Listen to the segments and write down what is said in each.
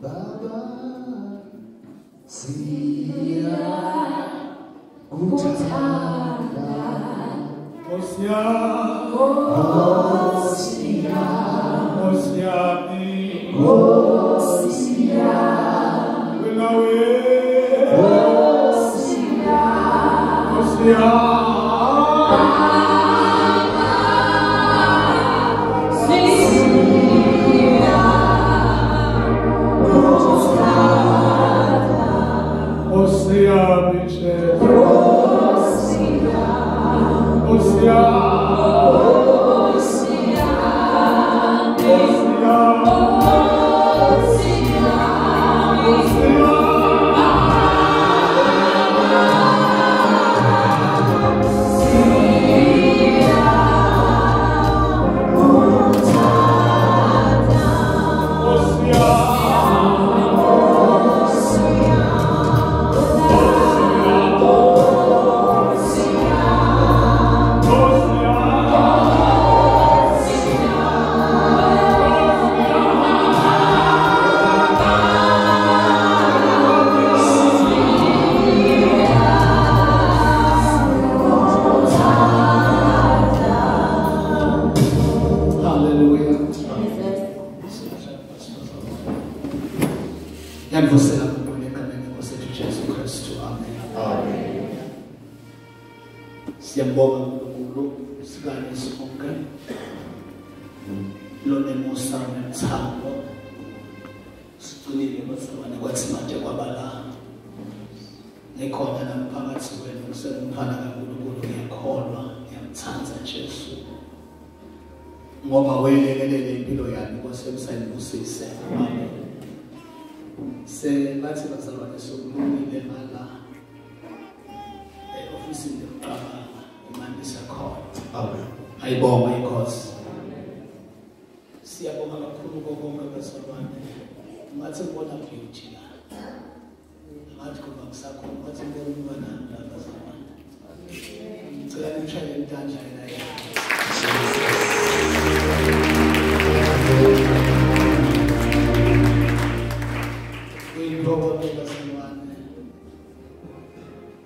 Baba siyakuthanda Nkosi yami Nkosi yami wena we Nkosi yami Nkosi yami Ngoba welekelele impilo yami Nkosi emsayibusise. Amen. Sebathi bazalwane sokulungile ngala e-ofisini lokuqala imandisa khona. Amen. Ayibonga inkosi. Siyabonga kakhulu konke bazalwane. Ngathi ngibona beauty la. Ngathi kuba kusakho ngathi ngibona umntwana la bazalwane. Ngicela nimshayele intandla yena yena.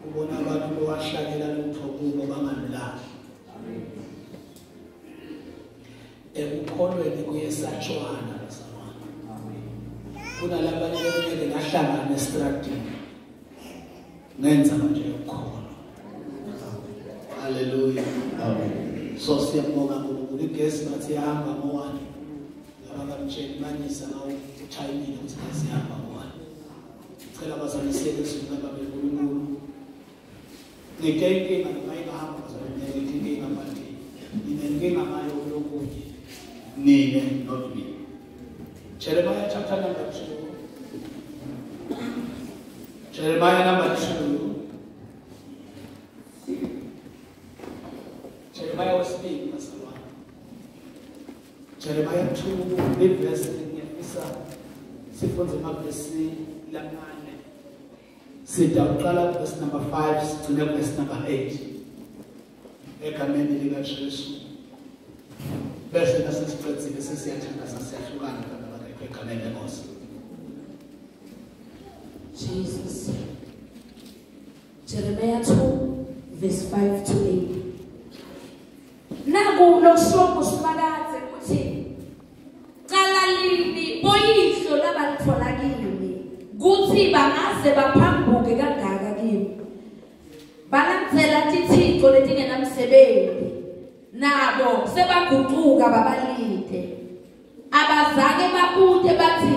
Kubona abantu bowahlakela lutho kubo bangalulahli. Ekukholweni kuyesatshwana bazalwane. Kunalabanye bekumele ngahlangana estradini ngenza manje ukukholwa. Hallelujah. Amen. So siyabonga uNkulunkulu igesi bathi ihamba ngo-1 abakamtsheli manyisa ngawo uthayimile ukuthi igesi ihamba ngo-1. Cela bazalwane siyeke sizwe babe uNkulunkulu. Ngike inkinga noma ingahamba bazalwane ngithi inkinga manje. Nginenkinga ngayo lokunye. Nine not me. Jeremiah chapter number 2. Jeremiah number 2. Jeremiah was speaking, bazalwane. Jeremiah 2, verse ngiyafisa sifunze amavesi lamane. Sitawuqala verse number 5 sigcine verse number 8. Egameni likaJesu. Bese nasesiqedile sesiyathandaza siyahlukana abantu egameni lenkosi. Jesus. Jeremiah 2 verse 5 to 8. Naku lokusho uSimakadze uthi cala lini boyihlo labalithola kimi kuthi bangaze baphambuke kangaka kimi balandzela tithixo letingenamsebenzi nabo sebaguquka babalide abazange babute bathi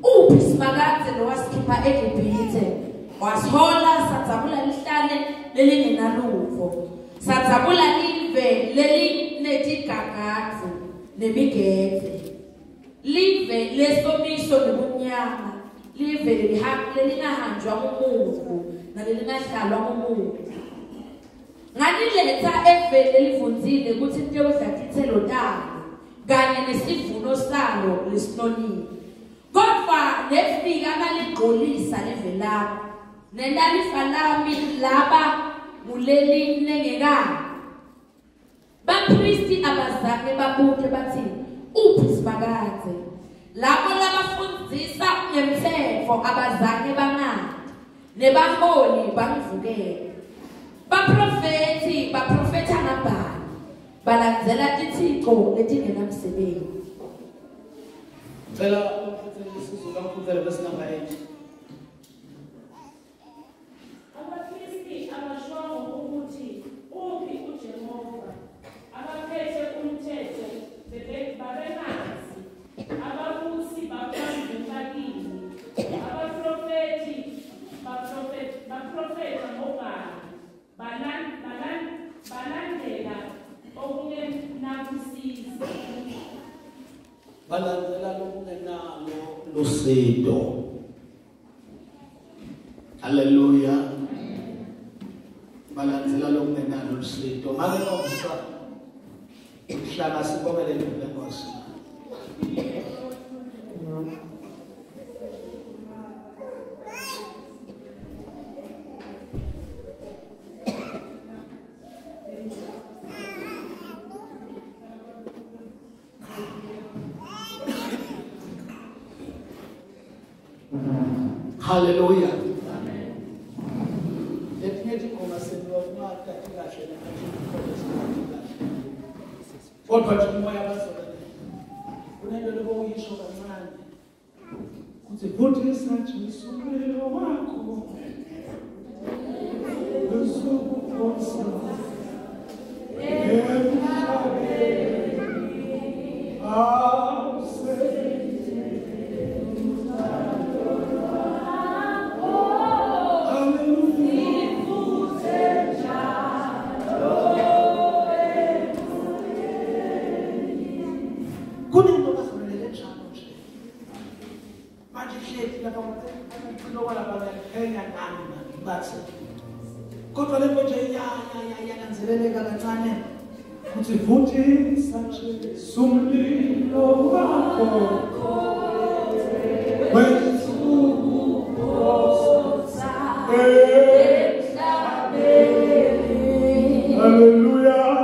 uphi Simakadze lowasikhipha eGibhithe wasihola sadzabula lihlane lelingenaluvo sadzabula live lelinetigagadu nemigede live lesomiso nebumnyama live lelingahanjwa ngumuntu nalelingahlalwa ngumuntu. Nganiletha eveni lelivundzile kutsi nitewudla titselo talo kanye nesivuno salo lesinonile. Kodvwa nefika naligcolisa live lami nentalifa lami laba ngulelinengekako. Bapristi abazange babute bathi Uphi Simakadze? Labo labafundzisa ngemtsetfo abazange bangati, nebaholi bangivukela. Baprofethi baprofetha ngabani, balandzela tithixo letingenamsebenzi. Cela umfuthele isiZulu amfuthele verse number 8. Abaphristi abashongo ukuthi uphi uJehova, abaphethe umthetho babengazi, ababusi baphambi, abaprofethi baprofetha ngobani, balandela okungenakusiza. Balandela lokungenalo lusito. Hallelujah. Balandela lokungenalo lusito. Make nomsa mhlaba sibongele lenkosi. Hallelujah. Amen. Letinye ingoma senziwa kungathathi kahle nakathi. Kodwa nje umoya bazalwane kunento lokuyisho kancane kuthi futhi Jesu umlilo wakho usukuphonsa emhlabeni kodwa le nto yalandeleleka kancane kuthi futhi Jesu umlilo wakho wesukuphosa emhlabeni. Hallelujah.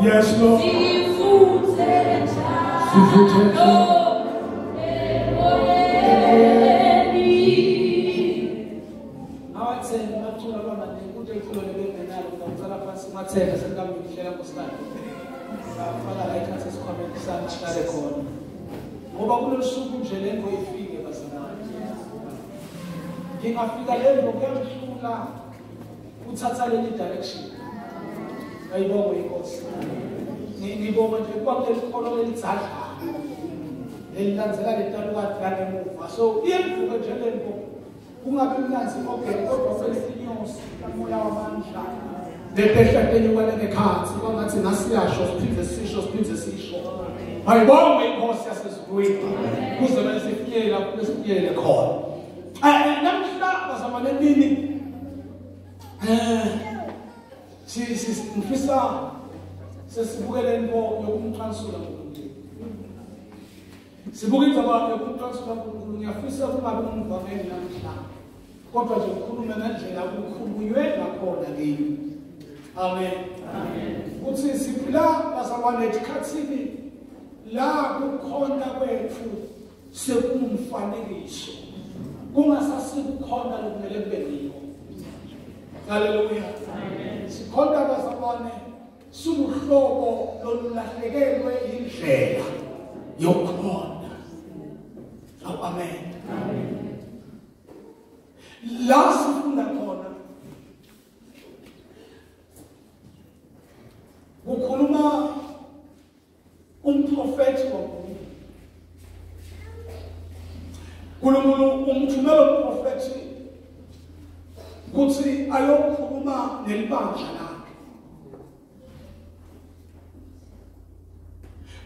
Yes, Lord. Sifuthe njalo. Awathenge amaculo abamaningi ukuthi iculo lebengenalo ngicela phansi mathenge sengamihlela nkosikazi. Safaka la ikhathi esikhwameni sami sihlale khona. Ngoba kulolu suku nje lento ifike bazalwane. Ngingafika lento kuyangihlula uthatha leli direction. Ayibongwe inkosi. Ngibonga nje kwakuleli kholo lelidzadla. Lelilandzela letalukazi langemuva. So iyevuka nje lento kungabi mnanzi okay kodwa sesinyosi umoya wamandla. Lepehla tenyuka lengekhathi kwangathi nasiyasho siphinde sisho siphinde sisho. Ayibongwe inkosi yasezulwini kuze manje sifinyele lapho lesifinyele khona. Namhla bazalwane nini ngifisa sesibukele into yokumqansula uNkulunkulu. Sibuka indaba yokumqansula uNkulunkulu. Ngiyafisa kungabi ngumvangeli namhla kodwa nje ngikhulume ngendlela kukhulunywe ngakhona kimi. Amen. Amen. Kuthi siphila bazalwane esikhathini la kukhona kwethu sekungumfanekiso kungasasikukhona lokumele kube yikho. Hallelujah. Amen. Sikhona bazalwane suluhlobo lolulahlekelwe indlela yokukhona. Amen. Amen. La sifunda khona kukhuluma umprofeti waNkulunkulu. uNkulunkulu umthumela umprofeti ukuthi ayokhuluma nelibandla lakhe.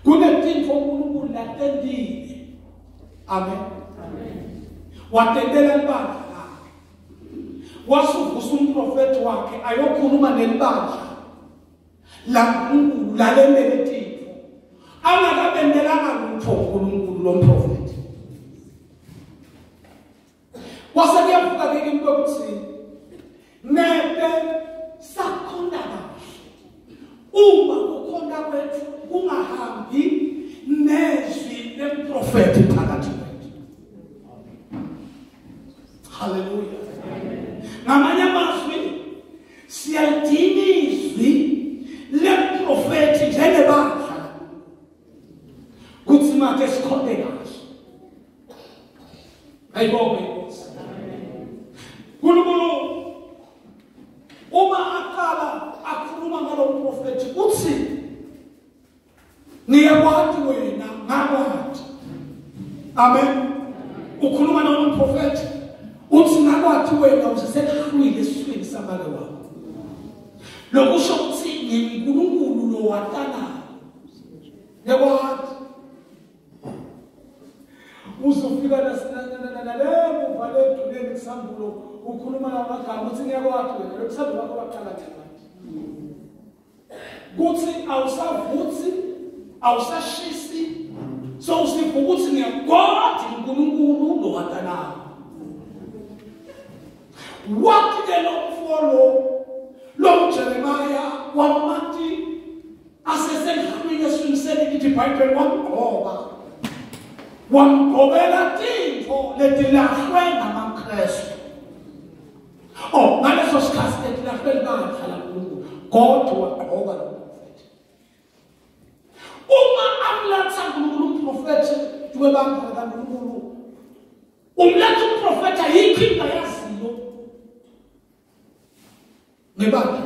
Kunetinto uNkulunkulu latendile. Amen. Amen. Watendela libandla lakhe. Wasuvusa umprofeti wakhe ayokhuluma nelibandla laNkulunkulu lalendele tinto. Angakabendelanga lutho uNkulunkulu lo mprofeti. Kwase kuyavuka ke kimi ukuthi Ngeke sakhonda kahle uma kukhonda kwethu kungahambi nezwi lemprofeti phakathi kwethu. Haleluya. Ngamanye amazwi siyalidinga izwi lemprofeti njengebandla kuthi manje sikhonde kahle. Ayibonge inkosi. uNkulunkulu uma aqala akhuluma ngalo mprofeti uthi ngiyakwati wena ngakwati. Amen. Ukhuluma nalo mprofeti uthi ngakwati wena usesekuhlwile esiswini samake wakho. Lokusho ukuthi ngiNkulunkulu lo watanayo. Ngiyakwati. Uzofika nalemuva leduleni kusambulo ukhuluma ngamagama uthi ngiyakwati wena lokusambulo wakho waqala ngiyakwati. Kuthi awusavuthi awusashisi so usivuka ukuthi ngiyakwati uNkulunkulu lo watanayo. Wathi ke lo mfolo lo Jeremiah wamati asesenhlwini eswiniseni lithi iBhayibheli wamgqoba. Wamgqobela tintfo letilahlwe ngamaKristu. Oh, ngaleso sikhathi letilahlwe libandla laNkulunkulu, God wagqoka lo mprofethi. Uma amletha uNkulunkulu umprofethi webandla laNkulunkulu, umletha umprofethi ayikho into ayaziyo ngebandla.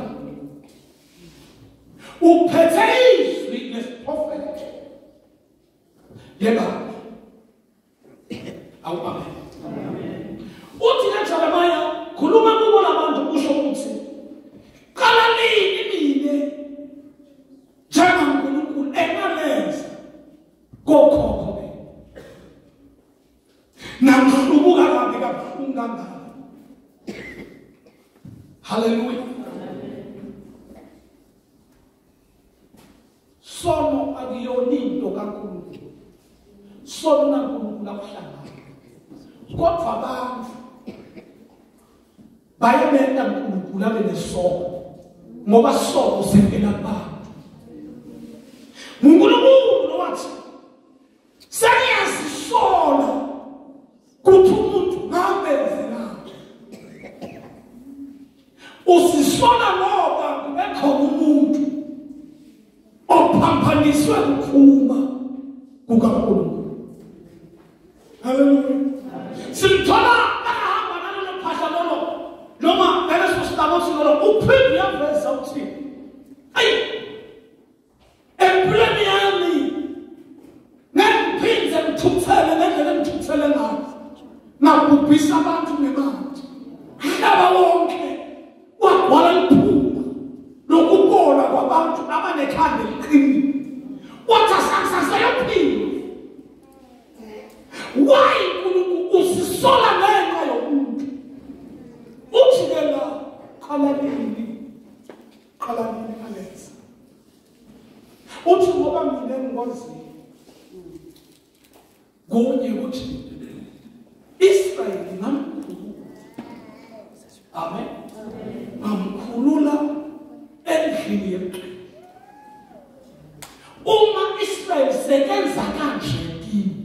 Uphethe izwi lesiprofethi lebandla. Amen. Uthi kaJeremiah khuluma kubo labantu kusho ukuthi qala nini mine njengaNkulunkulu engalenza kokhokho benu namhlubuka kabi kabuhlungu kangaka. Haleluya. Sono akuyona into kaNkulunkulu. Sono naNkulunkulu akuhlangana. Kodwa abantu bayamenta uNkulunkulu abe nesono ngoba sono sivela kubantu. uNkulunkulu wathi sengiyazisola kuthi umuntu ngamenzelani. Usisola ngoba kube khona umuntu ophamphaniswe ukukhuluma kukaNkulunkulu. Haleluya. Simthola akahamba nalolo phahla lolo noma ngaleso sitabotsi lolo uphinde uyaveza uthi ayi empilweni yami ngiphinde ngithukuthele ngendlela engithukuthele ngayo ngabhubhisa abantu ngemali mhlaba wonke wagcwala liphunga lokubola kwabantu abanekhanda eliqinile. Wathi asakusayophila. Why uNkulunkulu usisola ngenxa yomuntu? Uthi ke la qala nini? Qala nini alenza? Uthi ngoba mina ngikwaziyo kunye ukuthi Israyeli ngamkhulula. Amen. Ngamkhulula endlini yemqini. Uma Israyeli sekenza kanje kimi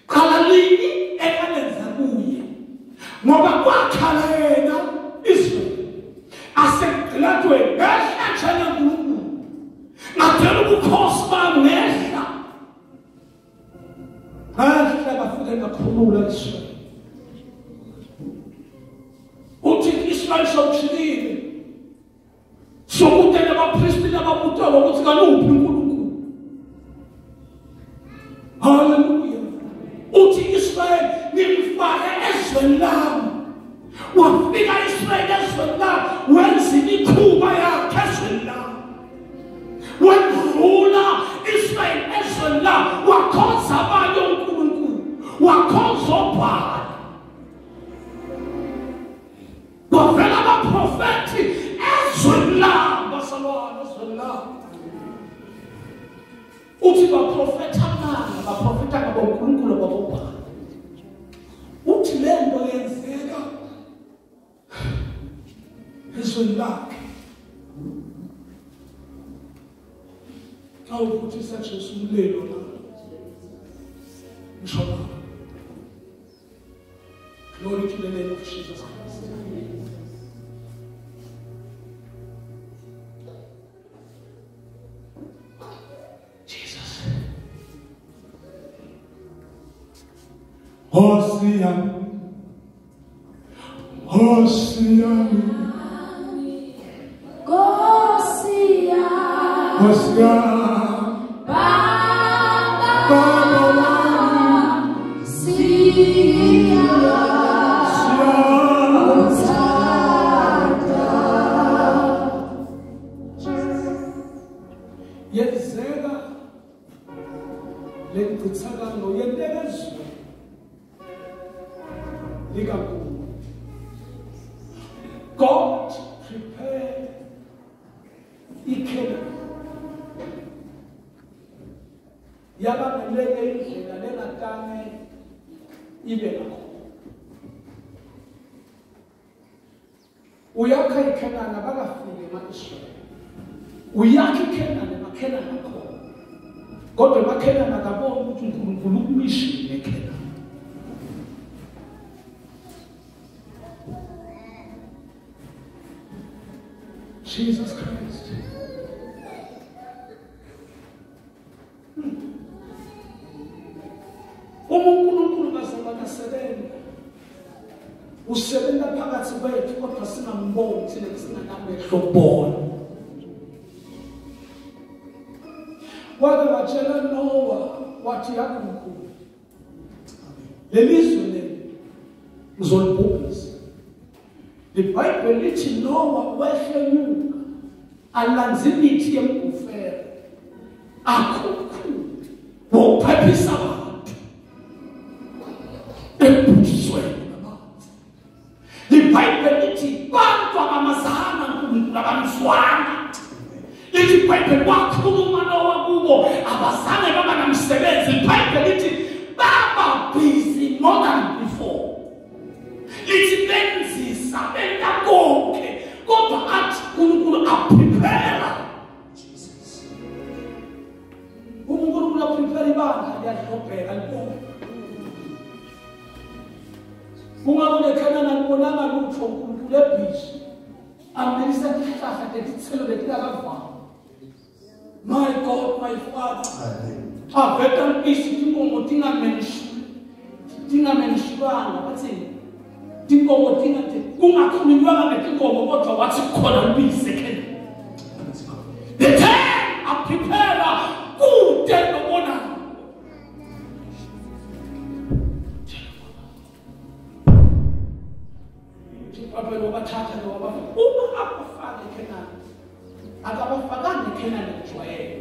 qala nini ekalenza kuye ngoba kwakhala yena Israyeli asekugqilatweni ngehla njengaNkulunkulu ngathela ubukhosi bami ngehla ngehla bafike ngakhulula Israyeli. Uthi Israyeli sowushilile sokude nabapristi nababutolo ukuthi kanuphi uNkulunkulu. Haleluya. Uthi Israyeli ngimfake ezweni lami. Wafika Israyeli ezweni lami wenza imikhuba yakhe ezweni lami. Wendlula Israyeli ezweni lami wakhonza abanye onkulunkulu wakhonza oBhali. Kwavela abaprofethi ezweni lami basalwana ezweni lami. Uthi baprofetha amanga baprofetha ngabonkulunkulu baboBhali. Uthi le nto yenzeka Ezweni lakhe. Xa uvuthisa Jesu umlilo la. Ngisho la. Glory to the name of Jesus Christ. Jesus. Hosea, Hosea, Hosea, Hosea, Baba, Baba, Sia, Yenzeka le ncithakalo yenteka ezweni likaNkulunkulu. God prepared iKhenani yaba ngelenye indlela lengatange ibe ngakho. Uyakha iKhenani abakafiki ema-Israyeli. Uyakha iKhenani emaKhenani akhona. Kodwa emaKhenani akaboni ukuthi uNkulunkulu ukumishile eKhenani. Jesus Christ. Uma uNkulunkulu bazalwane asebenza, usebenza phakathi kwethu kodwa singamboni thina singanamehlo okubona. Wake watshela Noah wathi yakuNkulunkulu, leli zwe leli ngizolibhubhisa. IBhayibheli lithi Noah wehlenyuka alanze imithi yemgufela akhukhule wokuphephisa abantu ekubhujisweni ngamanzi. IBhayibheli lithi bantu abamazana uNkulunkulu abamzwana. Lithi iBhayibheli wakhuluma Noah kubo abazange baba namsebenzi. IBhayibheli lithi baba busy more than before. Lithi benzisa benta konke kodwa athi uNkulunkulu aprepare. Jesus. uNkulunkulu aprepare ibandla liyadlobheka libonke. Ungabone Khenani alibonanga lutho uNkulunkulu ebhishi. Amelisa tihlahla tetitselo letilakavama. My God, my Father. Aveta mpisi tinkomo tingamenshulanga bathini? Tinkomo tingathi kungakhulunywanga ngetinkomo kodwa wathi khona lubisi eKhenani. The time aprepare kude nobona. Babelo bathatha nobaba uma abafaka eKhenani akabafakanga eKhenani ngejwayelo.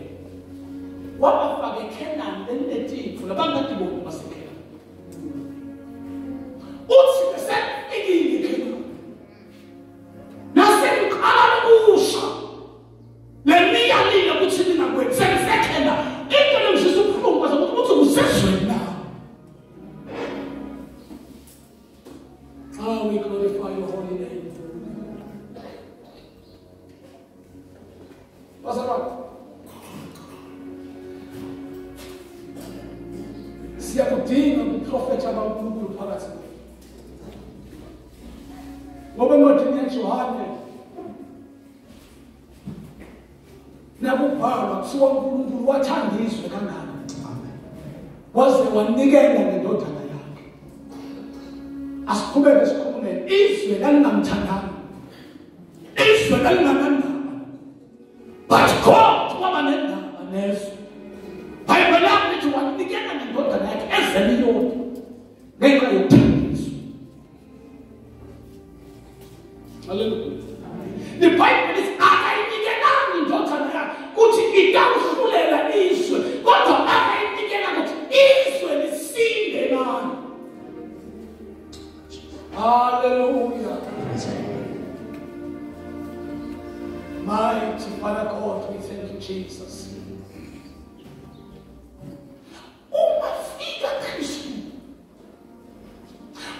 Wabafaka eKhenani lenetinto labangadiboni baseKhenani. Uthi besefikile eKhenani nasengiqala ukusha lemiyalile ukuthi ningakwenzi sengiseKhenani. Into lengizwisa ubuhlungu kwaze ukuthi kusezweni la. Oh, we glorify your holy name. Bazalwane, siyakudinga ubuprofetha baNkulunkulu phakathi kwethu. Ngoba encwadini yaJohane nakubhalwa kuthiwa uNkulunkulu wathanda izwe kangaka waze wanikela ngendodana yakhe. Asiqhubeke sikhulume. Izwe lalingamthandanga, izwe lalinganandaba, but God waba nendaba nezwe. Bhayibheli lakho lithi wanikela ngendodana yakhe ezele iyodwa ngenxa yokuthandiswa. Hallelujah. The Bible is akayinikelanga indodana yakhe ukuthi itawuhlulela izwe, kodwa akayinikela ukuthi izwe lisinde nani. Hallelujah. Mighty Father God, we thank you, Jesus. Uma fika Kristu,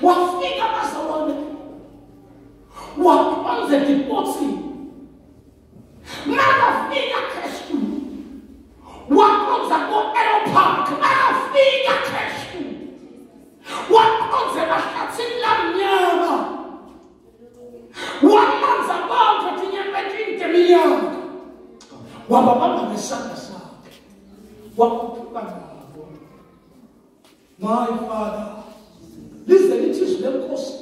wafika bazalwane, waqala Waqonze tipotsini. Makafika Kristu waqonza ko-Arrow Park. Makafika Kristu waqonza emahlathini lamnyama, wamanza bonke tinyempetini teminyaka, wababamba ngesandla sakhe, wakhuphuka nabo. My Father, lize lithi izwi lenkosi,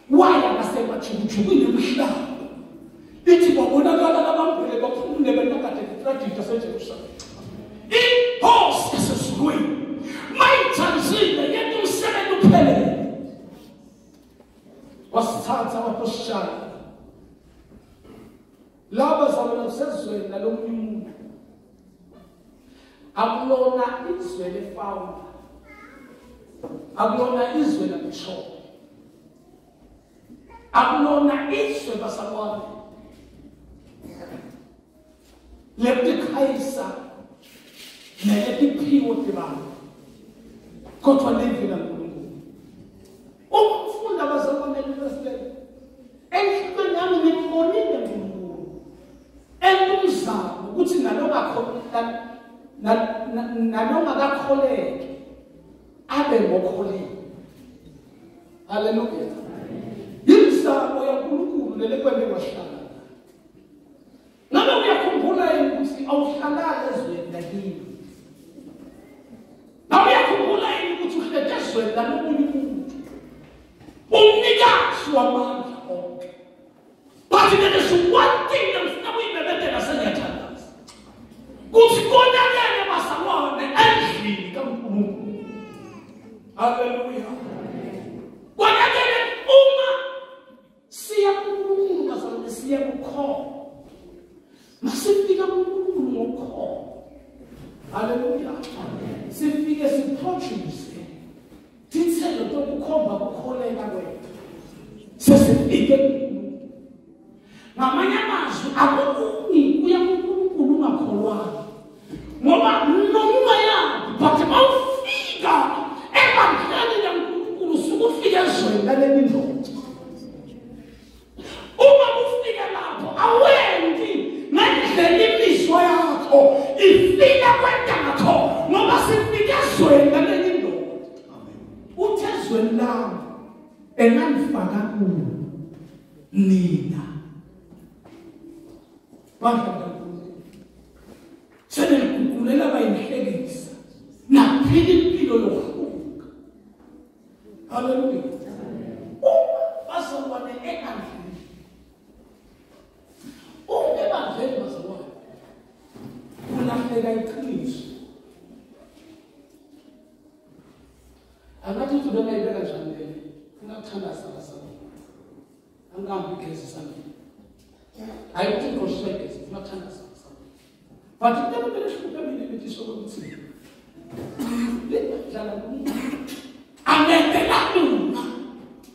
waya ngasemajukujukwini emhlaba, lithi kwabonakala labambele baphumule benakade netradidi yaseJerusalema. Inkosi yasezulwini mayithandile yenta umsebenzi uphelele, wasithatha waphosishaya laba zalona kusezweni nalomunye umuntu. Akulona izwe lefawula, akulona izwe labishophu, akulona izwe basalwane letikhayisa neletiphiwo tebantu, kodwa livi laNkulunkulu. Ukufunda bazalwane president enhliziyweni yami ngimbonile uNkulunkulu entumzamo ukuthi nalongakakholeki abe ngokholile. Haleluya. Imizamo yaNkulunkulu lelekwende wahlala. Ngabe uyakhumbula yini ukuthi awuhlalanga ezweni lakini? Ngabe uyakhumbula yini ukuthi uhlete ezweni lalomunye umuntu? Umnikazi wamandla onke. But there is one thing engifuna ukuyibebetela sengiyathandaza. Kuthi konakele bazalwane endlini kaNkulunkulu. Haleluya. Konakele uma siya kuNkulunkulu bazalwane, siya kukhona. Masifika kuNkulunkulu ngokholo. Haleluya. Sifike siproduce tithelo tokukhomba kukholeka kwethu. Sesifike kuNkulunkulu. Ngamanye amazwi akukungi kuya kuNkulunkulu ungakholwanga. Ngoba noma ungayaphi but mawufika ebandleni laNkulunkulu usukufika ezweni laleli ndoda. Uma ufika lapho awendi ngendlela imizwa yakho ifika kwendakho, ngoba sifike ezweni laleli ndoda. Uthe ezweni lami enganifaka kulo nina bandla kaNkulunkulu seniliguqulela bayinhlekisa naphila impilo yokuhluka. Haleluya. Uma bazalwane ebandleni, uma ebandleni bazalwane kulahleka iqiniso. Angathi uthi bengayibeka njani le, funa ukuthandaza bazalwane, angihambi igezi esandleni. Hayi ukuthi ngiqoshiswa igezi, funa ukuthandaza bazalwane. But into ebele hluphe mina imithi sokuthi le dlala angentela lula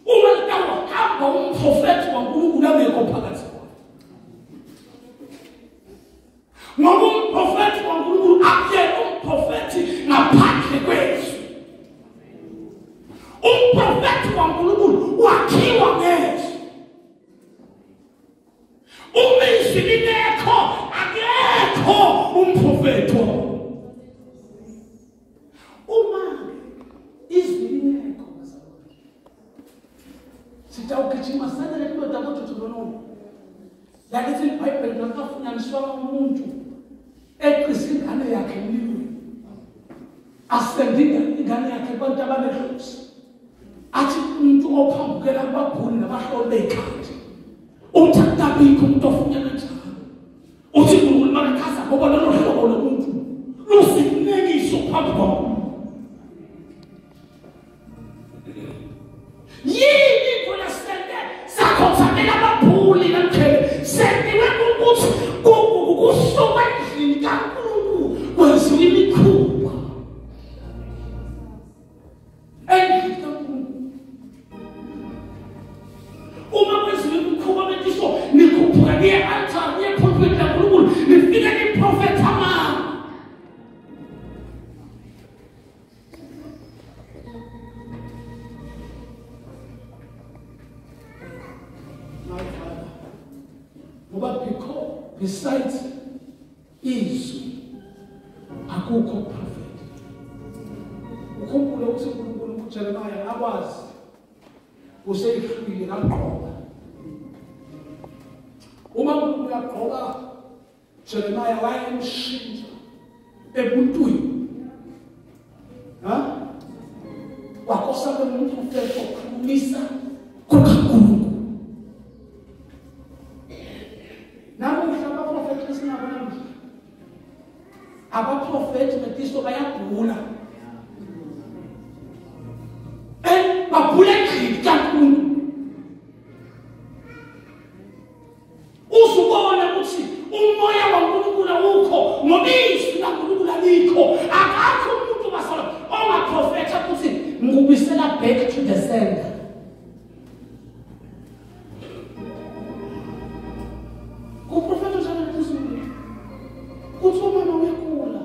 uma litawahamba umprofethi waNkulunkulu angekho phakathi kwakhe. Ngoba umprofethi waNkulunkulu akuyena umprofethi ngaphandle kwezwi. Umprofethi waNkulunkulu wakhiwa ngezwi. Uma izwi lingekho akekho umprofethi waNkulunkulu. Uma izwi lingekho bazalwane, sitawugijima sanele indoda koDeuteronomi. Lalithi iBhayibheli lakafunyaniswanga umuntu eqisa ingane yakhe emlilweni, asende ingane yakhe kubantu abanedlozi, athi umuntu ophambukela kubabhuli nabahloli bey'khathi, uthi akukabikho umuntu ofunyana njalo. Uthi uNkulunkulu makachaza ngoba lolo hlobo lomuntu lusinekiso phambi kwaNkulunkulu. Yini khona sende sakhothamela abaphuli namkhele sendiwe ukuthi kusuka endlini kaNkulunkulu kwenziwa imikhuba endlini kaNkulunkulu. Uma kwenziwa imikhuba betisho nikhuphuka niye altar niye pulpit laNkulunkulu nifike niprofetha amanga. My Father, Besides izwi akukho prophet. Ukhumbule ukuthi uNkulunkulu kuJeremiah akwazi useyihlwile ngamqoba. Uma uNkulunkulu uyaqoba Jeremiah wayemshintsha ebuntwini. Ha? Wakosa umprofeti okhulumisa kukaNkulunkulu. Namuhla abaprofeti esinabo namuhla, abaprofeti betiso bayagula. Bagula endlini kaNkulunkulu. Uzubona ukuthi umoya waNkulunkulu awukho ngoba izwi laNkulunkulu alikho. Akakho umuntu basala ongaprofetha ukuthi ngikubisela back to the sender. Kuprofetha njalo lezulu. Kuthi umama uyagula.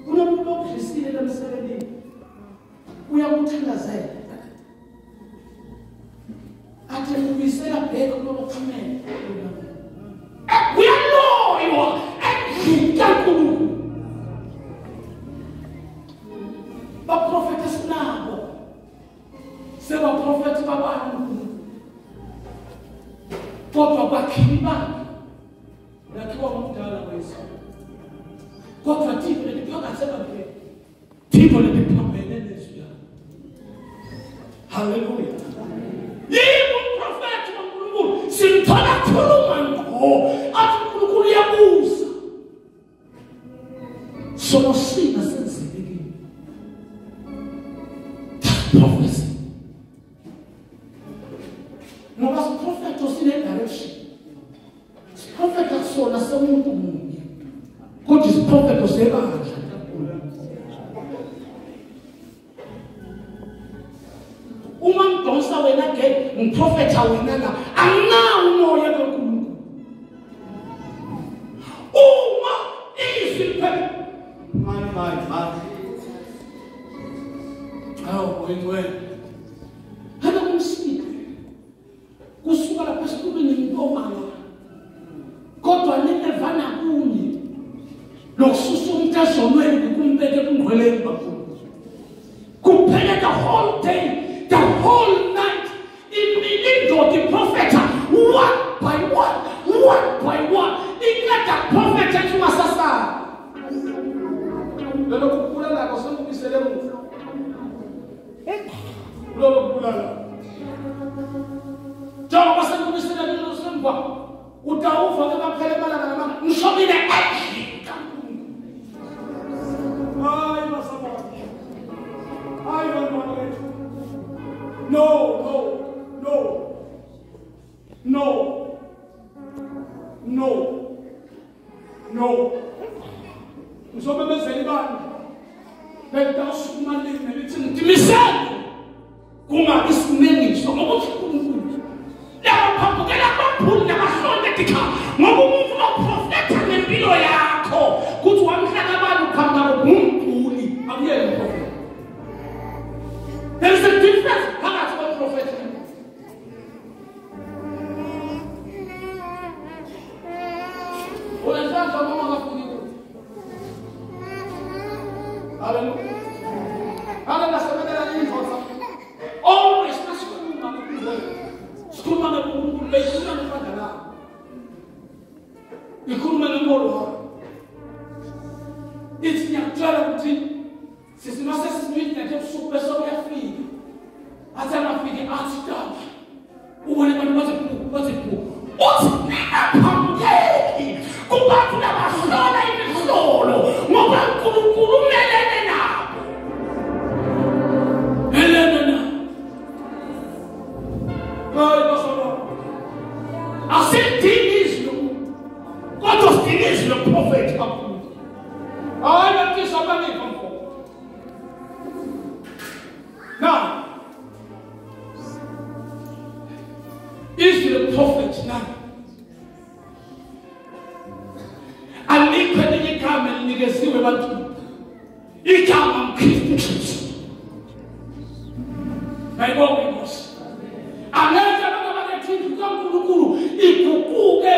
Kunomuntu okudlisile lemsebenzini. Uyakuthandazela. Athi ngikubisela back kulokuthumela. Uyaloywa endlini kaNkulunkulu. Baprofeti sinabo. Sebaprofeti babantu. Kodwa kwakhiwa lakhiwa ngumdala wethu. Kodwa thina leliphakathi ebandleni. Thina leliphambene nezwi lakhe. Hallelujah. Yebo umprofeti kaNkulunkulu simthola khuluma ngqo athi uNkulunkulu uyabuza. Sono sina senzile kimi. Prophecy. Ngoba siprofetho sine direction. Siprofetho sona somuntu munye. Kodwa isiprofetho sebandla kaNkulunkulu. Uma ngidonsa wena ke ngiprofetha wena la anginawo umoya kaNkulunkulu. Uma izwi liphela My. Awu oyingcwele. Hana kumsika. Kusuka lapha esikhulumeni ngintomanga. Kodwa ninevana kunye. Lokususa umuntu ezonweni kumbeke ebungcweleni baNkulunkulu. Kuphele the whole day, the whole night. Imini indoda iprofetha one by one, one by one. Iqeda profetha ethi ungasasala. Lelo kubulala kwasekubisele emuva. Lolo kubulala. Njengoba sekubisele lelo semva utawuva ke baphele emalanga namanga ngisho mina endlini kaNkulunkulu. Hayi basabona. Hayi bantwana bethu. No, no, no. No. No. No. Ngizobebezela ibandla. Belitawusukuma limi lithi ngidimisele. Kungabi isinengiso ngoba uNkulunkulu. Labaphambukela abaphuli nabahlonde ekhaya ngoba umuntu uprofetha ngempilo yakho kuthi wamhlaka abantu phambi kwakho ngumguli akuyena umprofeti. There is a difference phakathi komprofeti. Unenhlanhla mama ngafuni ukuthi. Hallelujah. Hallelujah sebenzela indoda. Always masikhuluma ngoNkulunkulu. Sikhuluma ngoNkulunkulu beyikhuluma ngebandla lakho. Ikhuluma ngenkolo wakho. Ithi ngiyakutshela ukuthi sisi mase midnight ebusuku bese uyafika. Athi angafiki athi daba. Ubone abantu bathi bhu bathi bhu. Uthi ningaphambukeki kubantu labahlola imihlolo ngoba uNkulunkulu umelene nabo. Melene nabo. Hayi basaba. Asidingi izwi lomuntu. Kodwa sidinga izwi lomprofethi kaNkulunkulu. Hayi bathi abaningi mfo. Now, izwi lomprofethi now. Alikho elinye igama elinikeziwe ebantwini. Igama uKristu Jesu. Mayibonge inkosi. Angeke abantu abakethi indlu kaNkulunkulu iguquke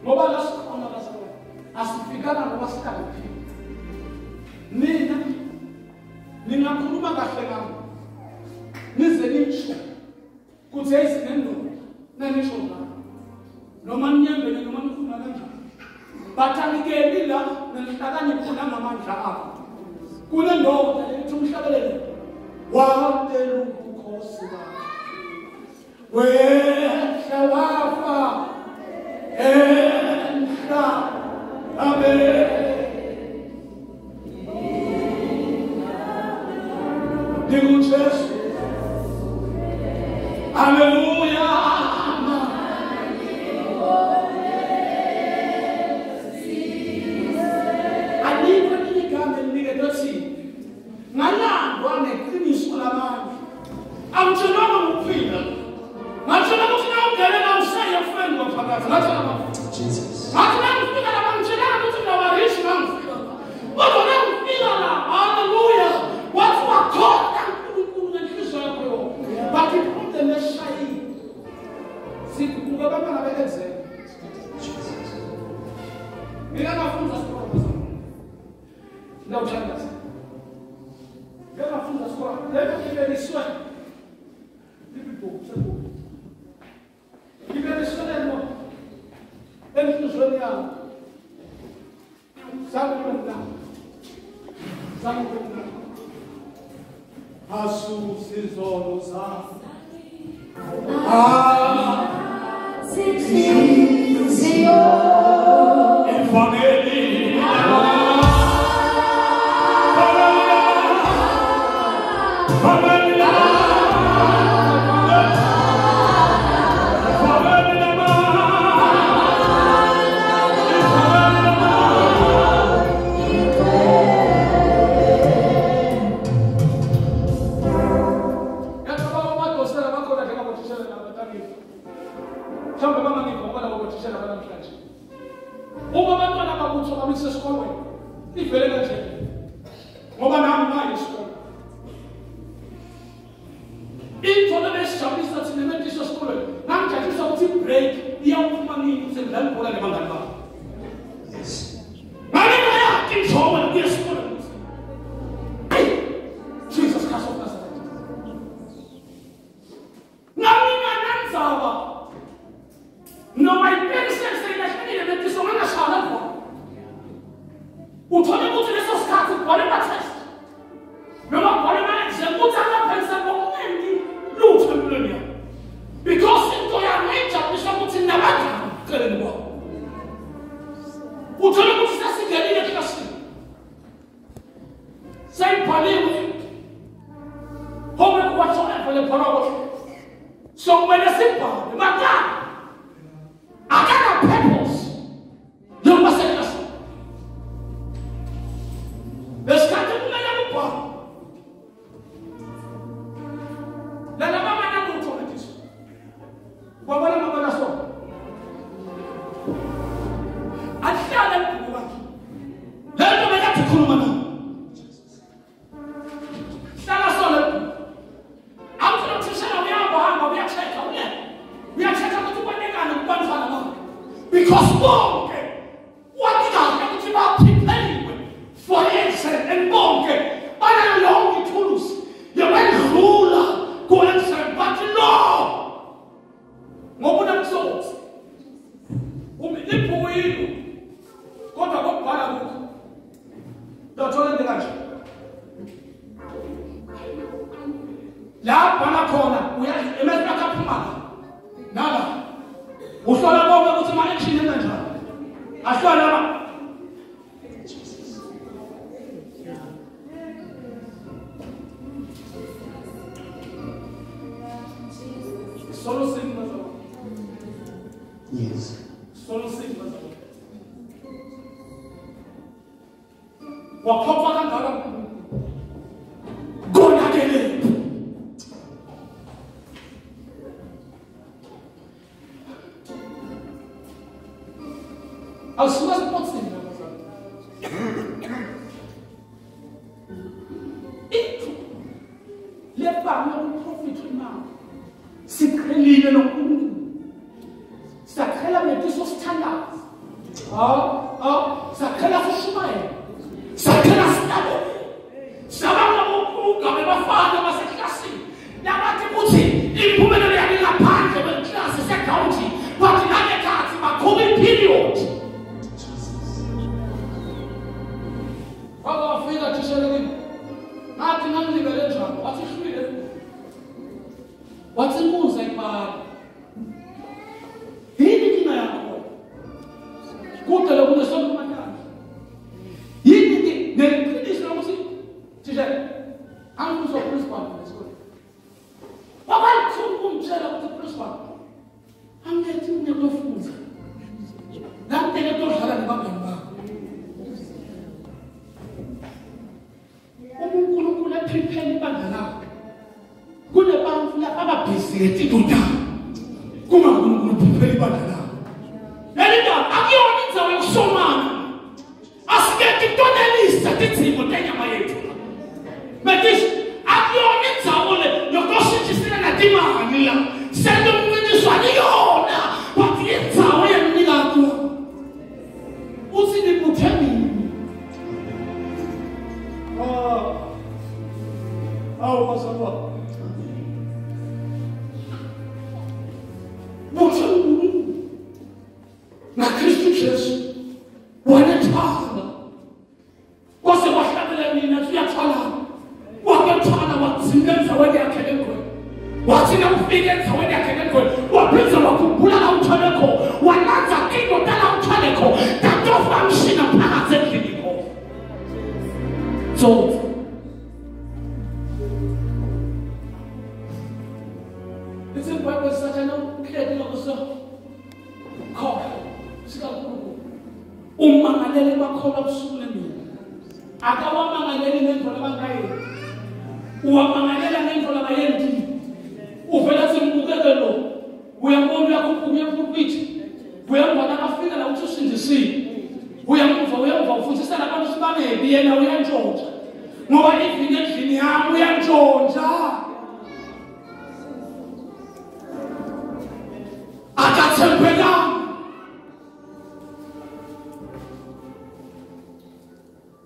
Ngoba la sikhona bazalwane asifikanga ngoba sihlakaniphile. Nina ningakhuluma kahle ngami nize nisho kuthi ezinendoda nanisho ngami noma ninyembele noma nikhuluma kanjani, but anikeli la nenhlakanipho nangamandla akho. Kunendoda ethi umhlabelele wadela ubukhosi bakhe wehla wafa enhla amen. NginguJesu. Haleluya. Alikho elinye igama eliniketwe thina ngalandwa ngeqiniso lamandla. Angitshelwanga ngokuphila, ngatshelwa ukuthi nawungene la ushaye friend waphakathi. Ngatshelwa Jesus. Ngathi nangifika la bangitshelanga ukuthi ngawarishi nangifika la, kodwa nangifika la, haleluya, wathi wakhona uNkulunkulu ngenhliziyo yakho yonke. But iphinde leshayile sikubuka abantwana be-exam. Mina ngafunda isikolo ngawuthandaza, ngafunda isikolo lento ibeliswe ibibhuku sebhuku ibeliswe lento enhliziyweni yami. Zange kube mnandi, zange kube mnandi. Asusa izono zami. Ivangeli uma abantwana babutho babise esikolweni ivele kanje ngoba nami ngayi esikolweni. Into lebesijabulisa thina mentisho esikolweni ngangijabulisa ukuthi i-break iyawuphuma nini ukuze ngidlale ibhola nabangani bami. Yes. Ngangingayakhi injongo yokuya esikolweni. Jesus Christ of Nazareth. Nganginganandzaba noma ipeniseli seyilahlekile mentiso ngangashaya lapho. Uthole ukuthi leso sikhathi kubhale ama-test noma kubhale ama-exam ukuthi amapeniseli bokungendi lutho empilweni yami, because into yami ngayijabulisa ukuthi nabangani eceleni kwabo. Uthole ukuthi sesingenile eklasini seyibhaliwe homework whatsoever lebhalwa kuhle, so kumele sibhale makana akana purpose yokuba seklasini. Lesikhathi kumele kubhalwe lalaba banalutho ngetiso kwabona mabona so ahlale ebhuku bakhe lento bekathi khuluma nayo hlala sona ebhuku. Awuthi uthishela uyahamba uya-check-a uya-check-a ukuthi kubonekani kubantwana bakhe, because bonke wathi kahle ukuthi baphiphelwe for exam and bonke banayo yonke ithulusi yokwedlula ku-exam, but no ngoba unomsotsi ibhuku yilo kodwa kokubhala kukho ndothola into kanje la bhala khona emehlo akhe aphuma la nala uhlola konke ukuthi ama-action enza njani ahlola laba. Solo sing bazalwane. Yes. Solo sing bazalwane. Waphoqwa kangaka konakele. Awusuka sportsini bazalwane. Ithu lebanga uprofit imali. Siqhelile noNkulunkulu. Sakhela ngetiso sithandaza. Sakhela sishumayela. Sakhela sihlabele. Sabanga ugabe bafana baseklasini. Nabathi kuthi impumelelo yami ngaphandle kweklasi seGauteng, but nangekhathi bakhuluma period. Kwaba wafika thishela kimi. Ngathi ngangilibele njalo, wathi hlulile. Wathi muza ibhala. Yini inkinga yakho? Kude lokunesonto mathathu. Yini neqiniso lokuthi thishela angizwa principal esikoleni. Wabalukhulu kumtshela ukuthi principal angithi ngiyakufunda. Ngangithe todlala nabangani bakho. UNkulunkulu eprepare ibandla lakhe. Kunebantu lapha ababhizi ngetinto. Kuma uNkulunkulu prepare ibandla lakhe. Leli ndaba akuyona indzawo yokusomana. Asike tonelisa titsimo tenyama yethu. Matish akuyona indzawo le yokushintshisana timali la. Sento umncintiswano yona but indzawo yemnikati. Uthi nibuthe mina. Awu bazalwane. Buthe ngaKristu Jesu wanethwala. Kwase kwahlabela mina uyathwalana. Wakuthwala wagcina endzaweni yakhe lengcwele. Wathi nakufika endzaweni yakhe lengcwele waphindze wakhumbula la uthwele khona. Walandza tinto tala uthwele khona. Tatofa mshina phakathi endlini khona. So It's in Bible sathana uhleli lokuso khona sikaNkulunkulu. Umangalele bakholwa busuku nemini. Akawamangaleli ngendlela abangayenzi. Uwamangalela ngendlela abayenzile. Uvela simbukeke lo. Uyambona uyakhuphuka uyapulpit. Uyambona afika la uthi usindisile. Uyamva ufundisa labantu sibangebi yena uyantshontsha. Ngoba ivini endlini yami uyantshontsha. Akathembekanga.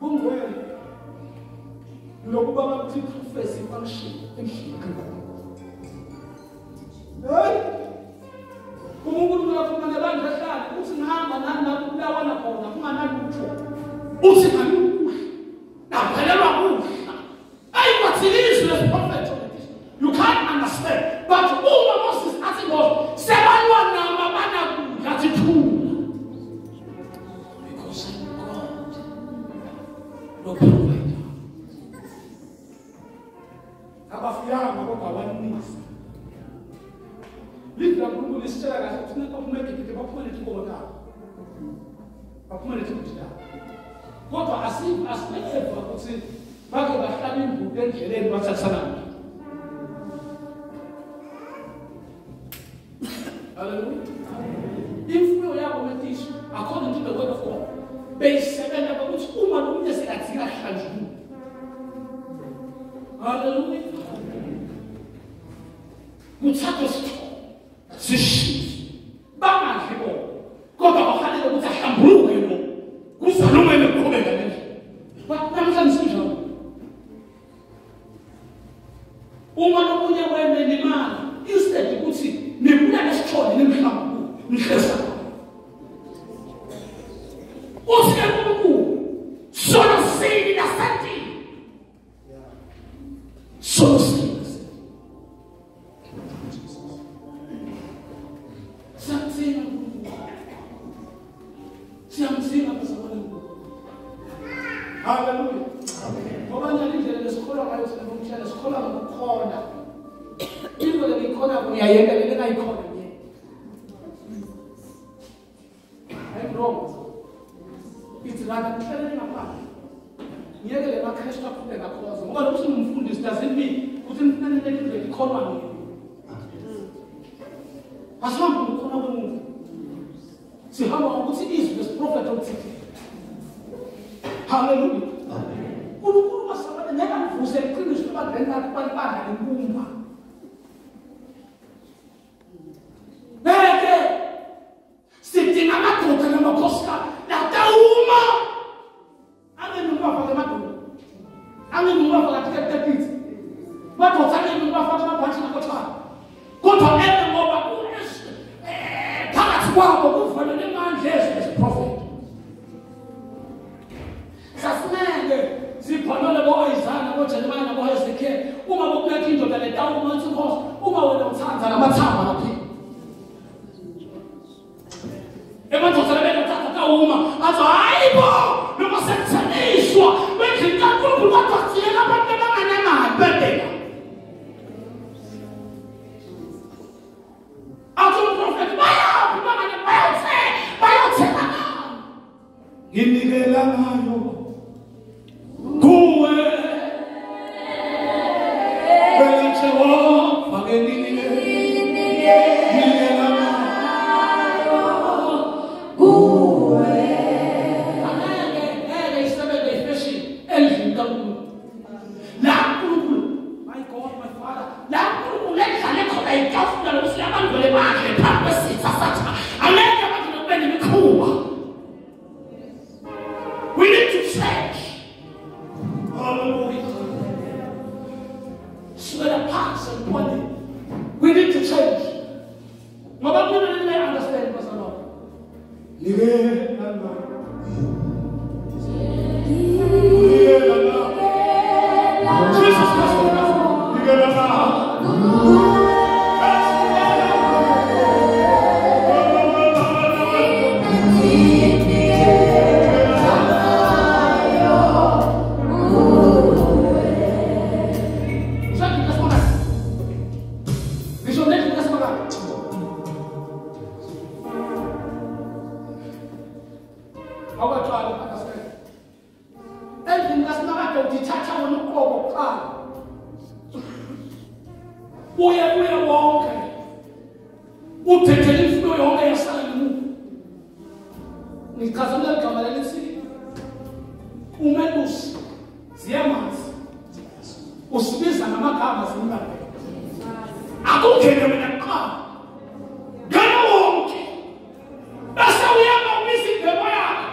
Kungwele lokuba bakuthi prophecy function endlini kaNkulunkulu. Hey! uNkulunkulu afuna nebandla ehlale uthi ngihamba nani nakubulawana khona kunganalutho. Uthi ngalukudla. Naphelelwa kudla. Ayi kwathilizwe lesiprofetho lesi. You can't understand. But uma Moses athi Moses sebalwa nama banakudla athi thula. Because I'm God. No provider. Abafikanga kodwa abaninzi. Live laNkulunkulu lisitshela kahle ukuthi nabaphuma eGibhithe baphuma netinkomo tabo. Baphuma netimbuti tabo. Kodwa asibeva ukuthi bake bahlaba imbuti endleleni bathathisana nayo. Hallelujah. Imfuyo yabo metisho according to the word of God beyisebenza ukuthi uma nomunye sekadzinga kuhlanjululwa. Hallelujah. Kuthathwe isithombe sishise bangadli bona kodwa bafanele ukuthi ahlambuluke lo kuzalungele ukuqhubeka nendlela. But namhlanje sinjalo. Uma nomunye wena nemali instead ukuthi nibulale isithombe nimhlambuluke nihlesa. Uthi uNkulunkulu sono sini nasentini. Sono sini. Siyamdzinga bazalwane. Hallelujah. Ngoba njani indlela lesikholwa ngayo thina bomtshela sikholwa ngokukhona. Into leyikhona uyayenza le engayikhona nje. I'm wrong. It's rather kuhlelele ngaphandle. Ngiyeke le maKristu aqhubeka khoza. Ngoba lokhu singumfundisi doesn't mean ukuthi nifanele indlela ikholwa ngini. Asihambi ngokukhona komuntu. Sihamba ngokuthi izwi lesiprofetho uthini. Hallelujah. uNkulunkulu wasabana ngeke amvuse iqiniso ebandleni lakhe balibandla lenkumba. Ngeke sidinga amadoda namakhosikazi Uma athi hayibo noma sekuthenishwa bendlini kaNkulunkulu kodwa siyeka abantu abanganamali bedela. Athi umprofethi bayaphi bangane bayothenga nginikela ngayo kuwe wena Jehova nginikela ngayo kuwe. Angeke isebenze ifashion endlini kaNkulunkulu. La uNkulunkulu, my God, my Father, la uNkulunkulu endlale khona itafula lokuthi abantu badle phambi kwesitha sathi angeke abantu kube nemikhuba. We need to change. Hallelujah. Sukela phansi empwaneni. We need to change. Ngoba kumele nibe understand bazalwane. Nikela ngayo. Nikela ngayo. Jesus Christ of Nazareth. Nikela ngayo. Uye wonke uthethele imfuyo yonke yasala ngemuva. Ngichaza leli gama lelithi umelusi ziyamazi usibiza ngamagama zimbalele. Akungene wena kuqala, ngena wonke bese uyama umisa indebo yakho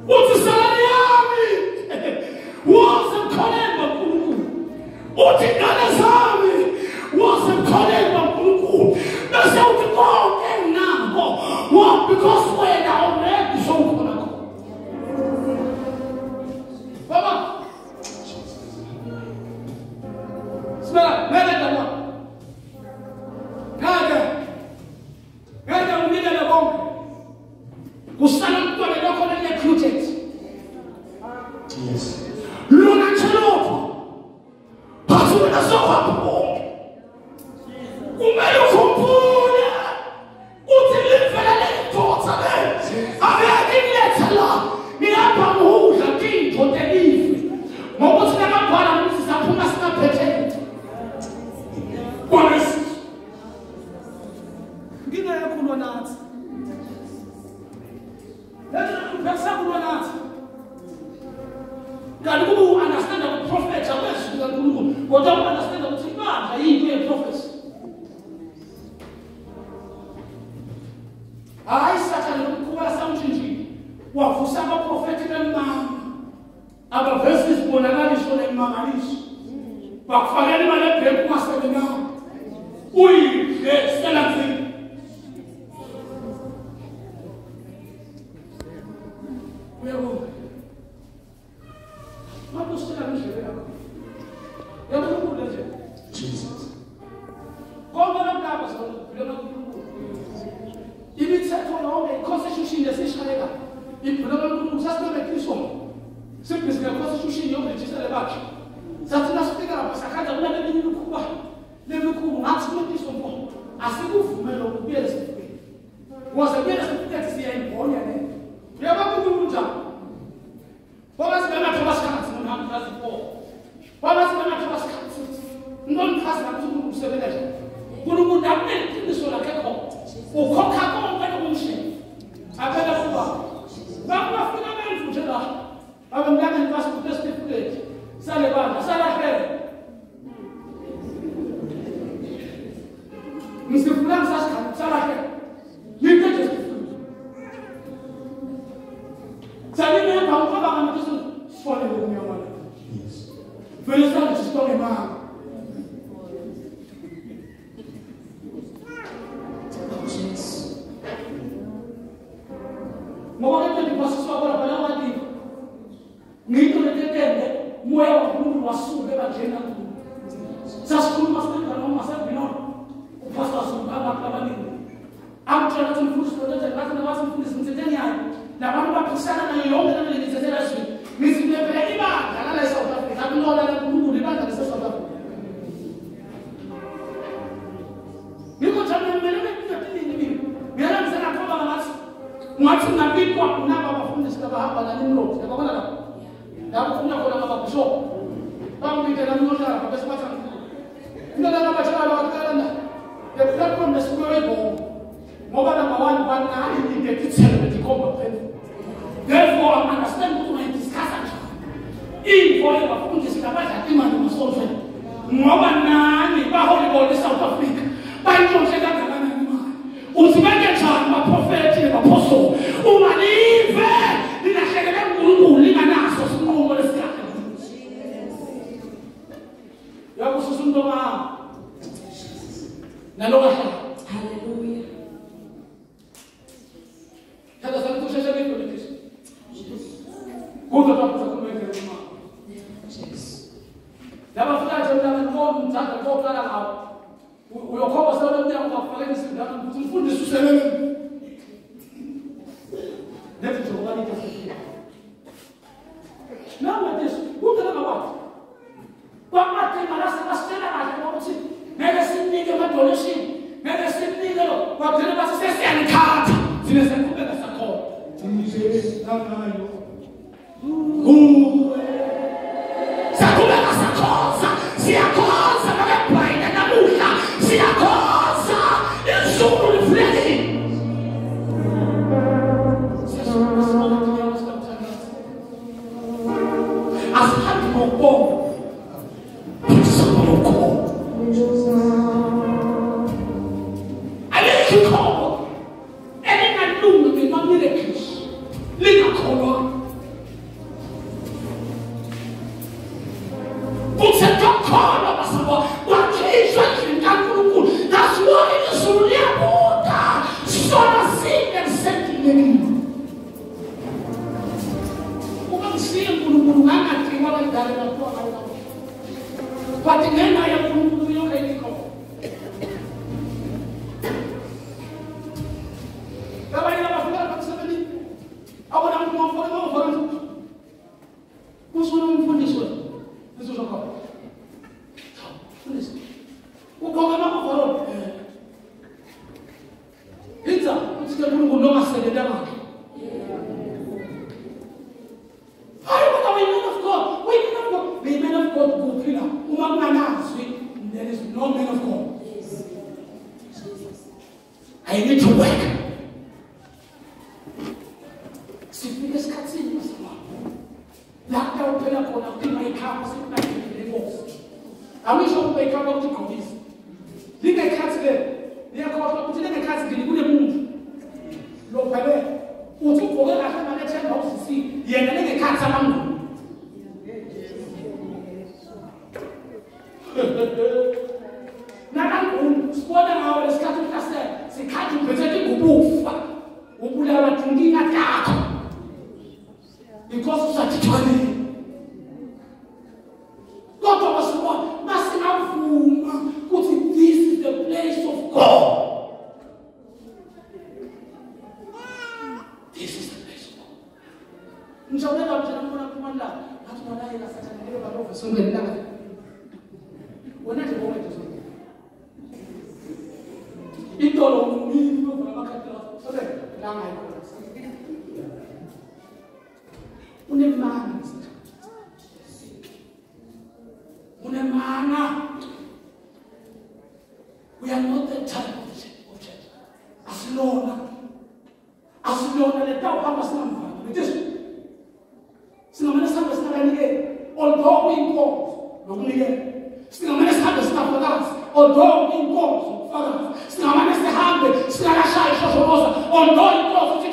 uthi salani yami woze mkholeni kaNkulunkulu, uthi ingane zami woze mkholeni kaNkulunkulu bese uthi konke nginako because wena already sowukhona khona. Baba Sibeka ngeke dama ngeke unikele konke kusala umntwana lokho le-recruited. Yes. Lona nje lokho phathi wena sokwapho kumele ukhumbule uthi livele lelidonsa le angeke ngilethe la ngilapha ngihudla tintfo telive ngokuthi nakabhala ukuthi saphuma singaphethe lutho. Ngingayakhulwa nathi lento nathi kanti kuba u-understanda ukuprofetha kwezwi likaNkulunkulu kodwa u-understanda ukuthi ibandla yinto yeprofesi. Hayi Sathane lomkhuba samtshintshile wavusa abaprofethi bemanga abaveza izibonakaliso nemimangaliso bakufakela imali ebhenki ungasebenzanga uyidle selanzini. Uyabona Manje usitshela ngendlela yakho yaNkulunkulu nje. Jesus. Konke lokho sokubhekana kuNkulunkulu. Imithetho yonke i-constitution lesishayeka ibhulana uNkulunkulu sasinabeqiso. Sibhizi nge-constitution yokurejista lebandla. Sathi nasifika lapha sakhanza kunabeminye imikhuba lemikhuba ngathi kuneqiso mfo asikuvumele ukubuyela esifubeni. Ukuze kubuyele esifubeni siyayibhonya le. Uyabona uNkulunkulu njani? Ngoba singamathuba sikhathi nomhamba 4. Ngoba singamathuba sikhathi. Ngomchaza ukuthi uNkulunkulu usebenza njani. uNkulunkulu akuneqiniso lakhe khona. Ukhokha konke lokumshela. Abeka kuba. Bakufika benzu nje la. Abamlanga passport certificate. Sale bandla salahlele. Ngisifuna ngisasikhathi salahlele. Yinto nje Salime ngawuqaba ngathi sifonele kumnyama. Yes. Vele sathi sibonge mama. Ngoba ke ndipasiswa khona bhala wathi ngito letetende moya waNkulunkulu wasuka ebandleni kaNkulunkulu. Sasikhuluma sibona noma sabinona. Upastor Zulu abantu abaningi. Amtshela ukuthi mfundisi lothethe ngathi nabathi mfundisi ngithethe ngiyani. Ungabikwa naba abafundisi abahamba naNimrod, yabona lapho. Lapho ufuna khona ngababishop. Bangibikela ngiyohlala bese bathi mina laba batshela bakaqala the platform lesuke ibhomu. Ngoba number 1 banani identity letikhomba phela. Therefore I understand ukuthi ungayidiscussa njani. Info yabafundisi labadla imali emasontweni. Ngoba nani baholi bona eSouth Africa bayintshontshe kangakanani imali. Uthi bente njani baprofeti nebapostoli uma live lilahlekele uNkulunkulu linganaso isinqumo lesikahle. Yakususa umuntu ongahamba nalokahlala. Hallelujah. Thatha sathi usheshe ngidlulise. Kuzo lapho sakhuluma ngema. Laba futhi nje mina ngibona umthanda koqala ngawo. Uyokhomba sele umnyango ungafakela isindana ukuthi umfundisi uselele. Nethi nje ngoba nithe sifike. Nama Jesu, uthela ngakwathi. Kwamathe malase basitshela kahle ukuthi ngeke sinike ama donation, ngeke sinike lo. Kwagcina bathi sesiyanikhatha. Sine siyaqhubeka sakhona. Kuwe. Saqhubeka sakhonza, siyakhonza makebhayina namuhla, siyakhonza izulu livulekile. Asihambi ngokubonga, sihamba ngokukholwa. Alikho ikholwa elingalungi ngema-miracles lingakholwa. Kusetokholwa basabo kwakhishwa endlini kaNkulunkulu. That's why izulu liyabuda sona sinye lisendleleni. Uma ngisiye uNkulunkulu ngangadikwa kanjalo bathiwa ngayo. But ngenxa yaNkulunkulu yonke ikho. Labanye abafika bakusebeni abona umuntu wamfaka bawufaka usona umfundisi wena. Izosho khona. Mfundisi. Ugqoka ama-overall. Itsa uthi ke uNkulunkulu ongasebenza kahle. Hayi kodwa we man of God, we man of God, we man of God kuphi la? Uma kunganazwi there is no man of God. I need to work. Sifike esikhathini masibona. La kuphela khona kupima ikhapha sekunakekele inkosi. Angisho ukuba ikhapha ukuthi igqokise. Lingekhathi le liyakhohlwa ukuthi lingekhathi ngini kunemuntu. Lo phele uthi ugqoke kahle manje ethemba usisi yena lingekhathi amangubo. Nakangubo sibona ngawo lesikhathi uhlasela sikhathi uphethe ingubufa ubulawa tinkinga takho. Because usathithwalile. Kodwa basibona masingavuma ukuthi this is the place of God. This is the place of God. Ngijabulela nje ngibona phuma la ngathi malayela sathane ngeke balove songeni la. Wena nje bonke nje. Itolo umini lovala amakhadi sobe la ngayikhona. Unemanga. Unemanga. We are not the type of church. Asilona. Asilona le tawo hamba singamvani. It singamane sihambe singanikeli. Although kuyinkonzo nokunikela. Singamane sihambe singafakazi. Although kuyinkonzo nokufakaza. Singamane sihambe singakashayi ishosholoza. Although inkonzo ithi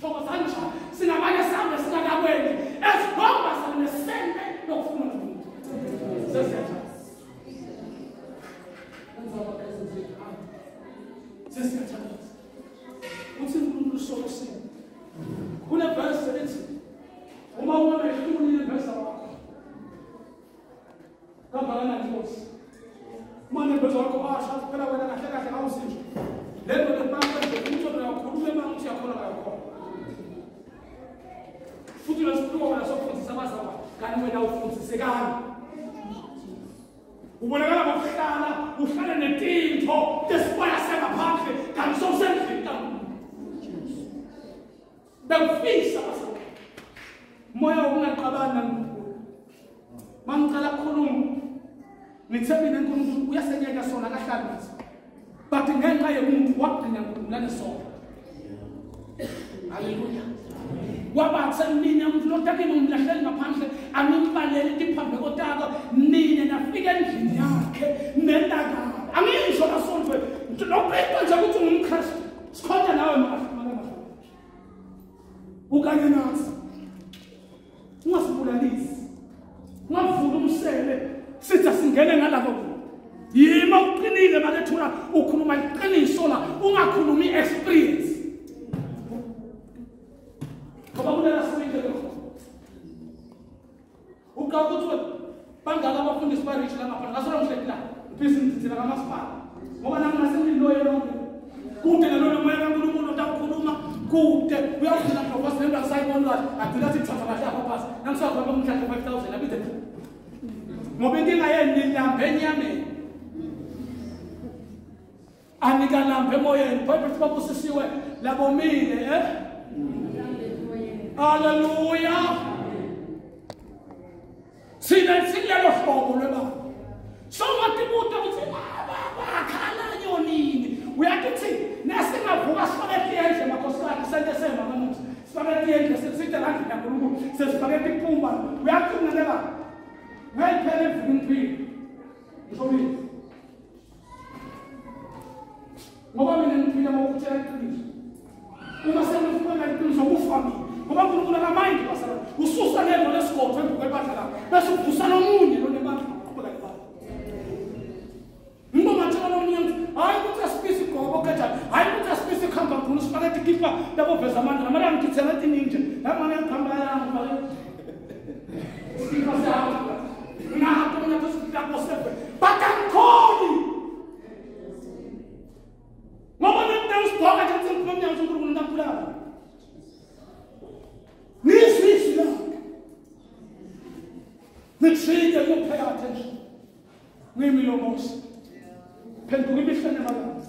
thokoza kanjani. Singamane sihambe singakakwenzi. As long as sinesende lokufuna uNkulunkulu. Sesiyathatha. Sesiyathatha. Uthi uNkulunkulu sokosini. Kune verse ethi uma ungamehluli nevesa wakho. Kangakanani Nkosi? Uma nevesa wakho asha phela wena kahle kahle awusinje. Le nto lebanga nje umuntu uyakhuluma uma uthi uyakholwa kakhona. Futhi lesikhuluma wena sokufundisa abazalwane kanti wena ufundisekani. Ubonakala ngokuhlala uhlale netinto lesibaya sengaphandle kanti sowusendlini kaNkulunkulu. Bekufisa bazalwane. Moya ungaqabani naNkulunkulu. Mangicela ukukhuluma. Ngithe mina uNkulunkulu uyasenyeka sona kahlali naso. But ngenxa yomuntu wagcina uNkulunkulu sona. Hallelujah. Wabathe mina umuntu lotakini ngimlahleli ngaphandle angimbalele tiphambeko takho nina nafika endlini yakhe nendaka. Angisho nasontwe lokho nje ukuthi ungumKristu. Sikhonta nawe mama. Ukanye nathi. Ungasibulalisi. Ungavula umsele sithi asingene ngalapho. Yima uqinile makethula ukhuluma iqiniso la ungakhulumi experience. Ngoba kunala sibindi lokho. Uqala ukuthi bangaka abafundisi ba rich la ngapha ngasona ngihleki la ibhizinisi thina kamasipala. Ngoba nami ngasemlilo yonke. Kude nalona moya kaNkulunkulu otakhuluma kude uyawugcina professor nenda sayibona kahle agcina sithi thatha kahle apha phasi nangisakhona umhlatha 5000 abide. Ngoba inkinga yenu nilambe enyameni. Anikalambe emoyeni. iBhayibheli lithi babusisiwe labomile eh? Hallelujah. Sina silelo hlobo lwebandla. So ungathi ukuthi bakhala nyonini. Uyathi nasingavuka sifake tiyendle makhosikazi sente sema namuhla. Sifake tiyendle sesithe la ndlela kaNkulunkulu sesifake tiphumba. Uyathi unganeka. Ngayiphela iviki ngiphile. Ngisho mina. Ngoba mina ngiphila ngokutshela iqiniso. Uma sengifuna iqiniso kufa mina. Ngoba uNkulunkulu akamayindi bazalwane. Ususa lento lesigodlo ebandla lakho bese uvusa nomunye lonebandla uqhubeka nebandla. Ngoba ngitshela nomunye hayi ukuthi asipisi igobo kanjani, hayi ukuthi asipisi ikhamba khona sifake tikipa labo veza amandla namara ngithela tiningi nje. Lamana ngikhamba yami ngifake sifa sami. Nato mina tosifika kosefe. But angikhoni. Ngoba mina ngisigqoka nje ukuthi ngiphuma emnyango uNkulunkulu ngambulala. Nizwi lakhe. Nithike you pay attention. Ngimi lo Mose. Phenduka imihla namalanga.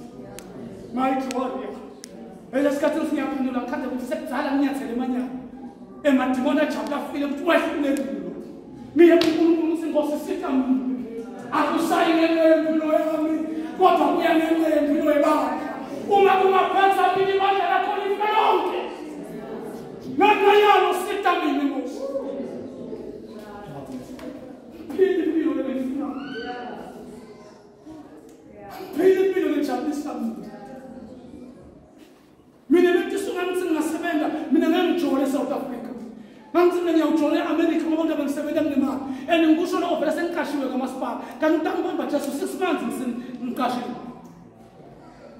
Mighty warrior. Elesikhathini singiyaphendula ngikhathi ukuthi sekudzala nginyathele emanyana. Emadimoni ajabula afile ukuthi wehlulekile lo. Ngiye kuNkulunkulu ukuthi Nkosi sitha mina. Akusayi ngenxa yempilo yami kodwa kuya ngenxa yempilo yebandla. Uma kungaphansi mina ibandla lakho life lonke. Ngenxa yalo sitha mina Nkosi. Phila impilo lengifunayo. Phila impilo lejabulisa mina. Mina bengisuka ngithi ngingasebenza mina ngangijole eSouth Africa. Ngangithi mina ngiyawujole eAmerica ngoba abantu bengisebenza kunemali. And ngikusho lokho vele sengiqashiwe kamasipala. Kanti utangibamba just 6 months ngiqashiwe.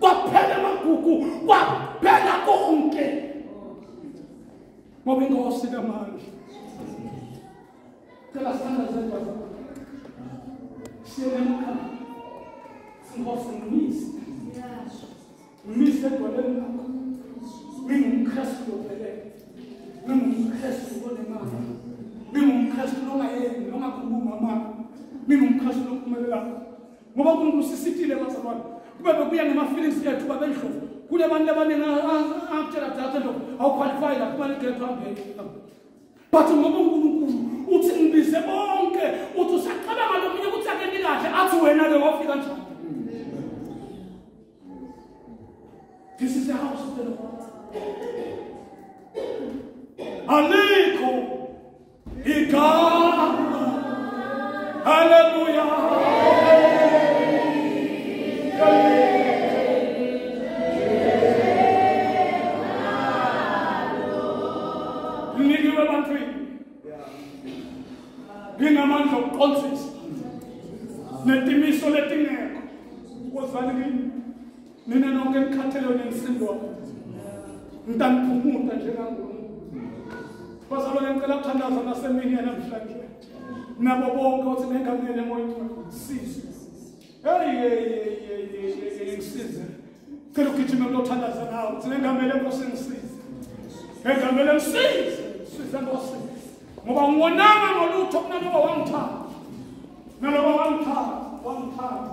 Kwaphela amagugu, kwaphela konke. Ngoba inkosi kamandla. Cela sithandaze bazalwane. Siye emakhaya. Inkosi ngimise. Ngimise edwaleni lakho. NgingumKristu lophelele. NgingumKristu onemali. NgingumKristu ongayeni, ongakhuluma amanga. NgingumKristu ophumelelayo. Ngoba uNkulunkulu usisithile bazalwane. Kube bekuya ngema-feelings ethu babendlovu. Kunabantu abaningi angakutshela thatha ndlovu awuqualify lapho kumele get uhambe. But ngoba uNkulunkulu uthi ngibize bonke, uthi usacabanga lomunye ukuthi akenti kahle athi wena ke wafika njani. This is the house of the Lord. Alikho igama. Hallelujah. Nikiwe ebantwini. Nginamandla okuqondisa. Netimiso letingekho. Wozani kimi. Nina nonke nikhathele nenisindwa. Ngitaniphumuta njengaNkulunkulu. Bazalwane ngicela ukuthandaza nasemini yanamhlanje. Nabo bonke othi nengamele emoyeni ngisize. Hey hey hey ngisize. Cela ugijime kulothandaza nawe uthi nengamele Nkosi ngisize. Nengamele ngisize. Size Nkosi. Ngoba ngiwonanga ngolutho kunaloba wangithanda. Naloba wangithanda, wangithanda.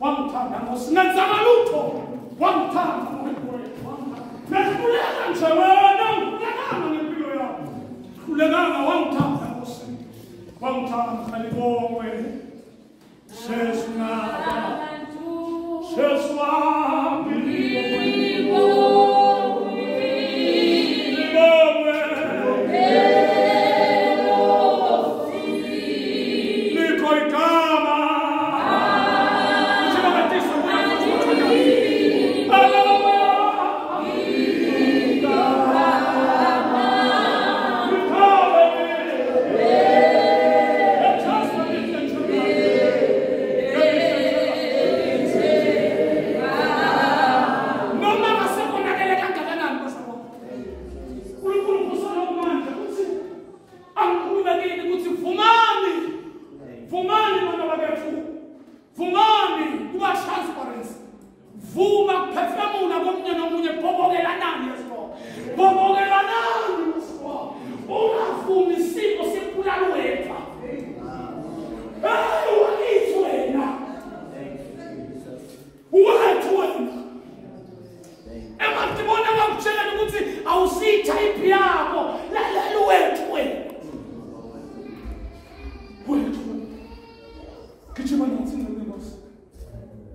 Wangithanda Nkosi ngenzanga lutho. Wangithanda wangithanda. Ngikhuleka nje wena. Angihlulekanga wangithanda Nkosi. Wangithanda libongwe. Jesu naba. Jesu wami libongwe. Libongwe. Likho igama.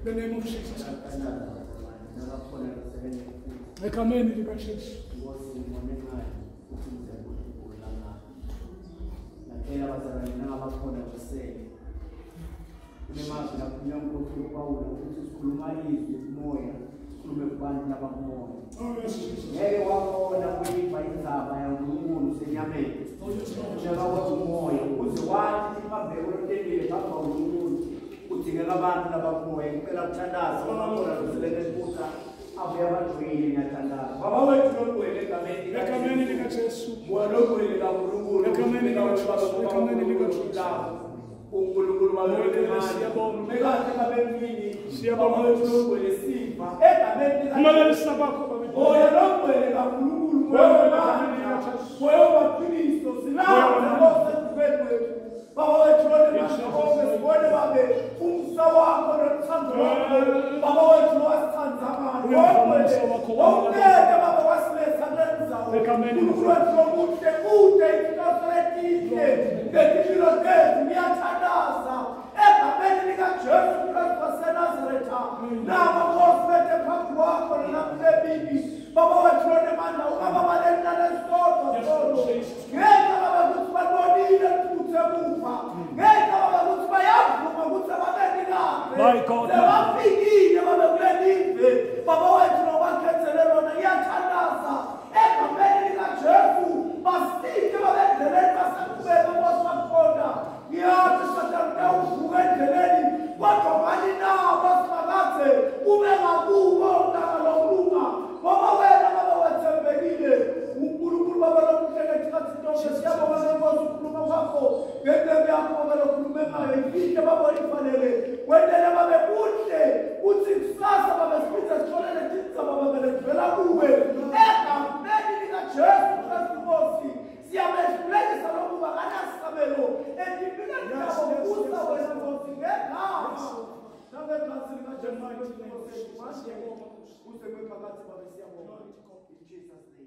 The name of Jesus. Egameni likaJesu. Kudingeka abantu labakumoya ngicela ukuthandaza abakhona loselele esibusa abuye abajoyile ngiyathandaza baba wethu longcwele egameni likaJesu moya longcwele kaNkulunkulu egameni likaJesu egameni likaJesu uNkulunkulu baba siyabonga mekahle babemini siyabonga wethu longcwele sifa egameni likaJesu kwakho baba moya longcwele kaNkulunkulu moya wamaqiniso silapha Nkosi edubeni wethu baba wethu longcwele sibone babe umsa wakho nothando lwakho baba wethu wasithanda ngalo wawulethe baba wasiletha kulendzawo uNkulunkulu wethu lomuhle ude inhloso letinhle ngetimpilo tethu ngiyathandaza egameni likaJesu Kristu waseNazaretha nabo Nkosi bethe phambi kwakho nanakulebini baba wethu lonemandla ungababaleli nalesodwa solo ngeke baba ukuthi babonile liphuthe emuva ngeke baba ukuthi bayavuma ukuthi ababeni kahle sebafikile babe kulelive baba wethu lobakhethele lona ngiyathandaza egameni likaJesu basike babe endleleni basaqhubeka Nkosi bakukhona ngiyathi Sathane utawuvuka endleleni kodwa mani nabo simakathe ube ngakubo ntanga lokulunga ngoba wena baba wethembekile uNkulunkulu baba lomuhle ngesikhathi sonke siyabonga ngenkosi ukukhuluma kwakho ngendebe yakho baba lokhulume ngayo ifihle baba oyifanele wendele babe kuhle kuthi kusasa babe siphinde sitholele tindzaba babe levela kuwe egameni likaJesu Kristu Nkosi siyamehlulekisa lokuba kanasabelo etimpilweni tabo kusa wena Nkosi ngegama nangegazi likaJesu Kristu Nkosi kuze kube phakathi babe siyabonga in Jesus name.